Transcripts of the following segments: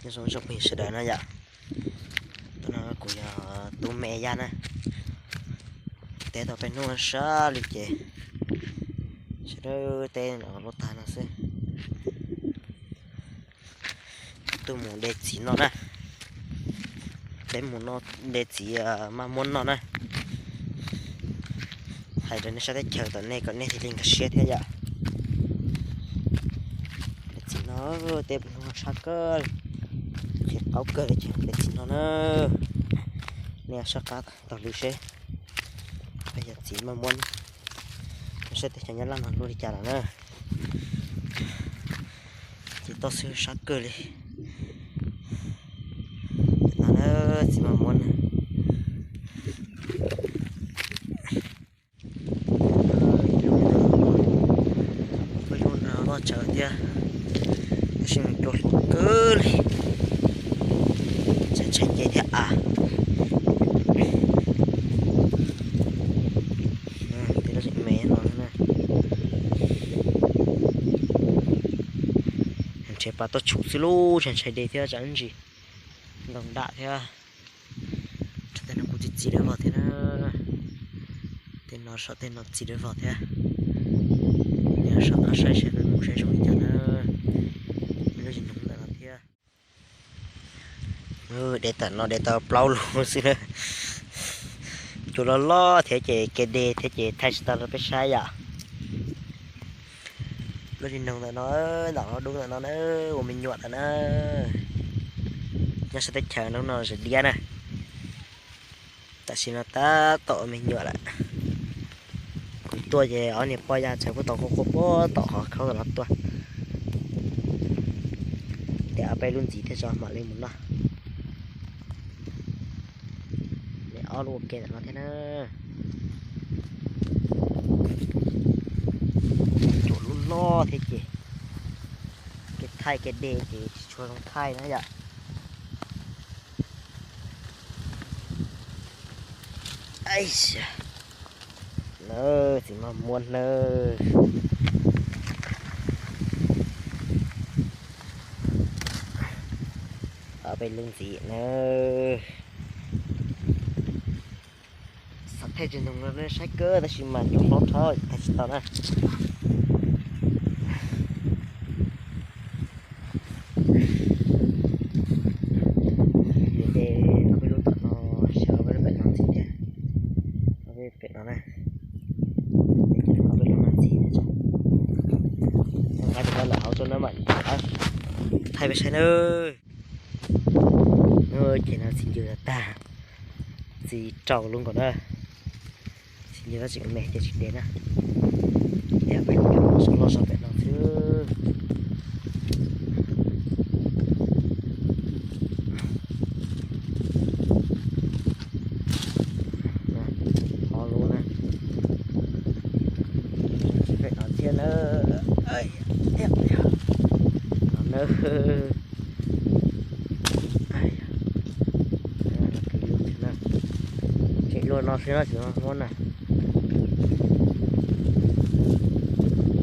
Nyob zoo tsoom phooj ywg sawv daws na yom. Tus no kuv yog Tub Me Yaj na. Teb tau peb hnub sab li ces sawv daws teb no lub tag no xwb. Tuaj mus de txiv noj na. Peb mus de txiv maj muab noj na. Hais rau nej sab teb chaws tom nej kom nej thiaj li nkag siab thiab yom. De txiv no, teb hnub sab kawg, qhia qaub kawg li ces de txiv no na. Nej soj qab taug lw seb peb cov txiv maj muab, seb teb chaws Nyab Laj no luaj li cas lawm na. Txiv toj xwb sab kawg li. No na, txiv maj muab na. Ib lub no loj tsawv thiab, tab sis cua hlob kawg li, ntshai ntshai nce thiab av. Tej lub tseem me no na, nrhiav pas tuaj tshum xwb lub, ntshai ntshai de thiab tsam ntsis nkoos dam thiab. Tej no kuj txi txiv dawb vog thiab na. Tej no saum tej no txiv dawb vog thiab. Soj qab saib seb peb mus saib zoo li cas na. Lub zis noog ntawm no thiab. De tam no de tau plaub lub xwb na. Cua loj loj thiab ces kev de thiab ces thaij tsis tau rau peb saib yom. Lub zis noog ntawm no, ntawm no dub ntawm no na, ua me nyuam lawm na. Nyob sab teb chaws hnub no zem diab na. Tam sim no tab tom ua me nyuam lawm. Kuv tuaj ces ob niag poj yaj txhais puag tom qhov qhua puag tom qhov khaub tom no tuaj. Ces ob peb lub ntxiv thiaj tso mam li mus noj. Ob lub ua ke ntawm no thiab na. Cua lub loj thiab ces kev thaij kev de ces tsis tshua zoo thaij na yom. Nawb, txiv maj muab nawb. Ob peb lub ntxiv nawb. Xav thaij tsis ntoo no saib kawg tab sis mas cua hlob dhau thaij tsis tau na. Ces ob peb lub tom no, ob peb lub pem no ntxiv thiab. Ob peb pem no na. Ob peb lub no ntxiv thiab. Nqa cov no lawm hauv tso na mam thaij peb saib nawb. Ces no txiv ncw tag, txiv rau lub nkaus na. Txiv ncw tseem me ces tsis de na. Ces peb lub loj zog pem no xwb. Ob lub na. Pem no thiab na. Thiab no na. Tseem luaj no xwb no tsis muab na.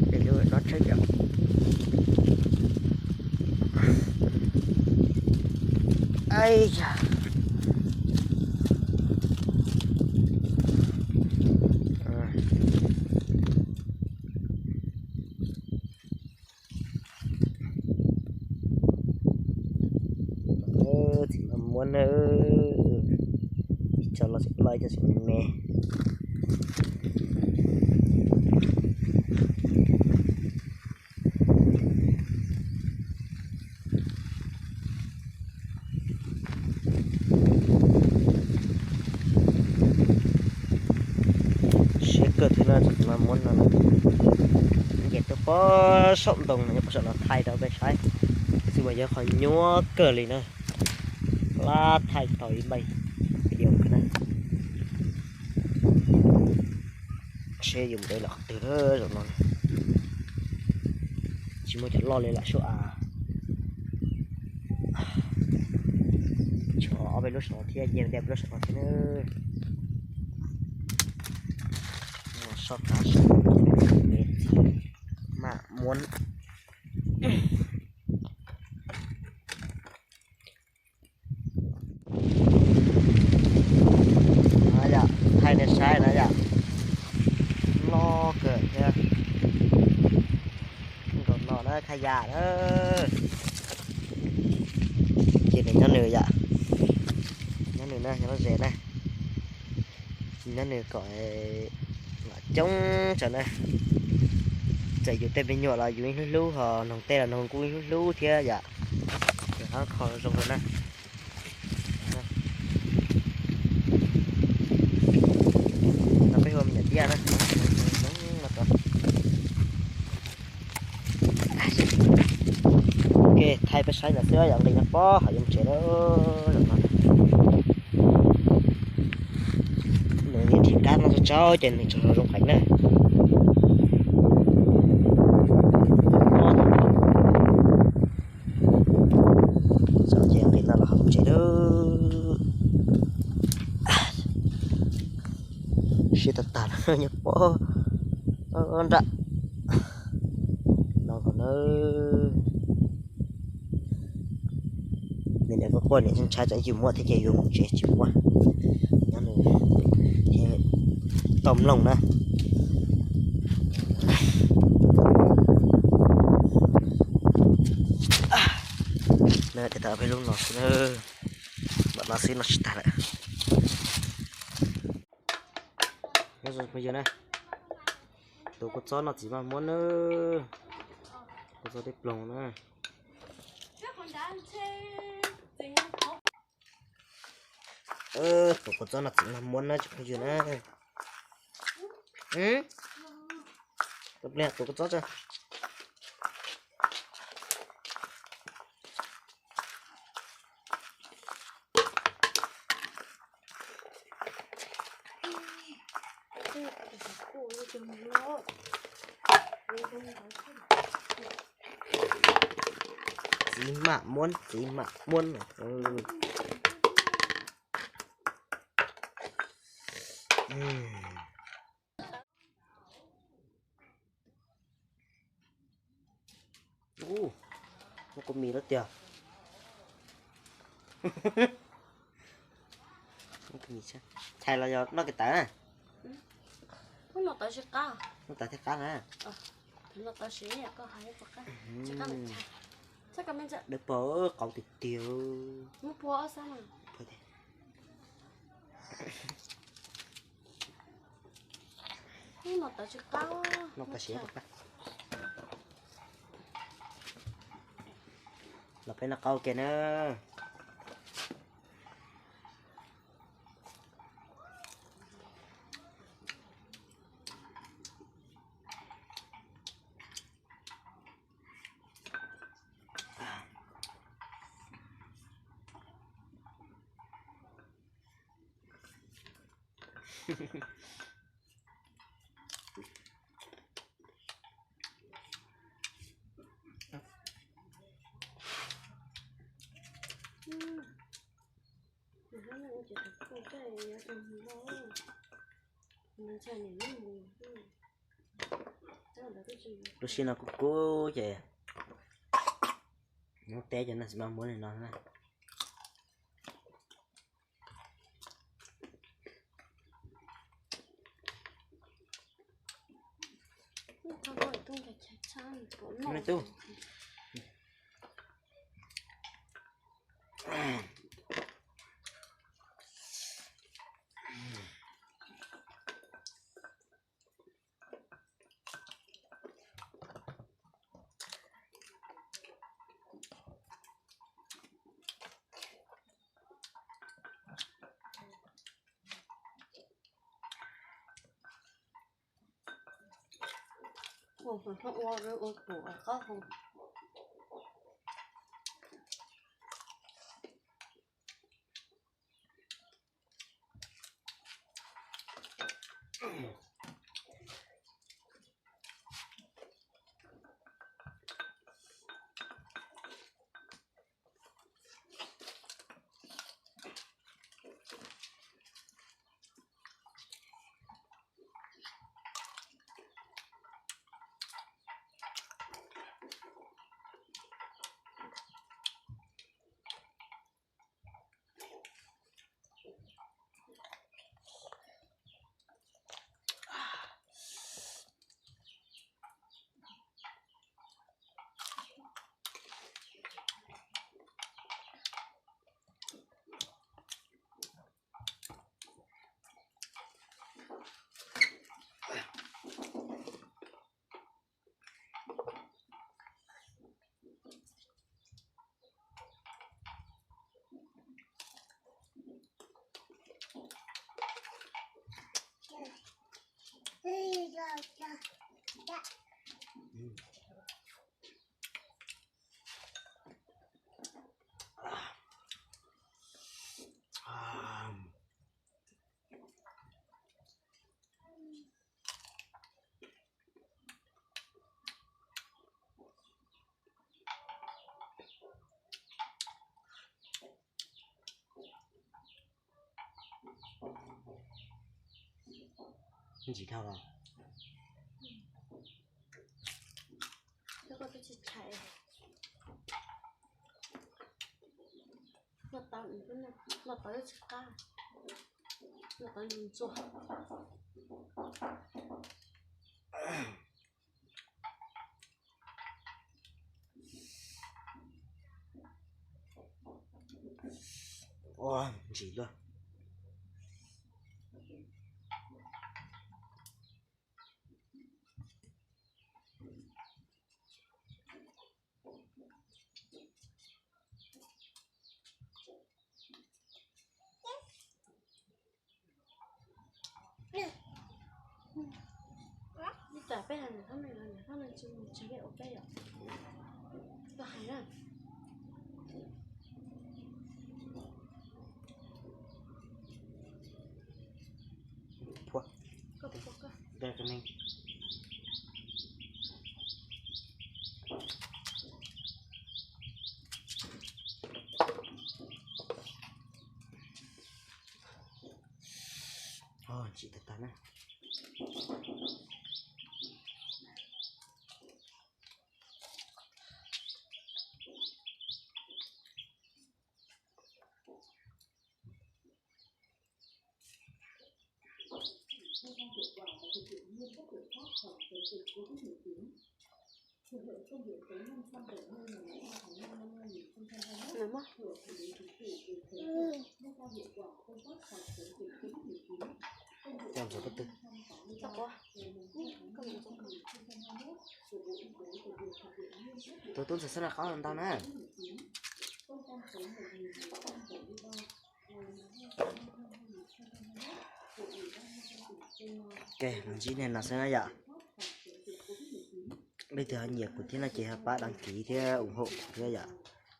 Tseem luaj no tsheb cov. Ai ya. Txiv maj muab na, ib co loj tseem loj ib co tseem me me. Siab kawg thiab no txiv maj muab no na. Ces tuaj pob saum ntoo no nyob pob saum no thaij rau peb saib, xwb mas yog qhov nyuaj kawg li na. Lab thaij tau ib npaij video kawg na. Seb yus mus de lawm qhov twg na, zaum no tsis muaj cov loj li lawm sub av. Tshuav ob peb lub saud thiab, nce de ob peb lub saud no thiab na. Soj qab saib txiv maj muab. Yam na, ces nws nyob nws yom, nyob nws na, nyob lub zes na, nyob nws kom coob tsam na, txawm yus tej me nyuam los yus ib hlub hlub, ho noog tej los noog kuj ib hlub hlub thiab yom. Nws qab kho zoo lawm na. No peb hu me nyuam diab na. Ok, thaij peb saib ntawd xwb, yog nqis no pob hov yuav mus tsev lawm. Nws yeej nrhiav kab no tsau tsau ces nws tseem zoo heev na. Ces nqis no los hov mus tsev lawm. Siab tag tag nyob pob nram no kom na. Niam quaj quaj, niam ntshai tsam ib yus muaj thiab ces yuav mus tsev tsis muaj. Nyob nws tau mloog na. Tes taw peb lub no xwb na, npam no xwb no tsis tag lawm. Nyob zoo phooj ywg na, tus kua txob no txiv maj muab na, kua txob teb ploog na. Tus kua txob no txiv maj muab na tsoom phooj ywg na. Tus kua txob tso. Txiv maj muab, txiv maj muab. Ub, noj kua mis lawm tiag. Txhais los yog noj kev tawv na? Noj tawv thiaj qab na. Dawb paug, qau tiag tiag. Noj tawv siav. Los peb noj qau ke na. Lub sij no kuj kub ces nyob teb cov no txiv maj muab li no na. Ntsim dhau los. Los tau, los tau tsis qab, los tau ntsuag. Ua ntsim luaj. Ib tsam peb hais niam Thoj Meej los niam Thoj Meej tsis mus tsev ua peb yom. Koj hais na. Phua. Koj, koj, koj. Ntsim tag tag na. Tus tub ntxawg xab na qab ntau na. Ok, los ntsib nej no xwb na yom. Leej twg ho nyiam kuv thiab no ces pab đăng ký thiab ủng hộ kuv thiab yom.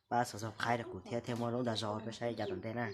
Pab subscribe rau kuv thiab thiaj muaj lub dag zog peb saib yav tom ntej na.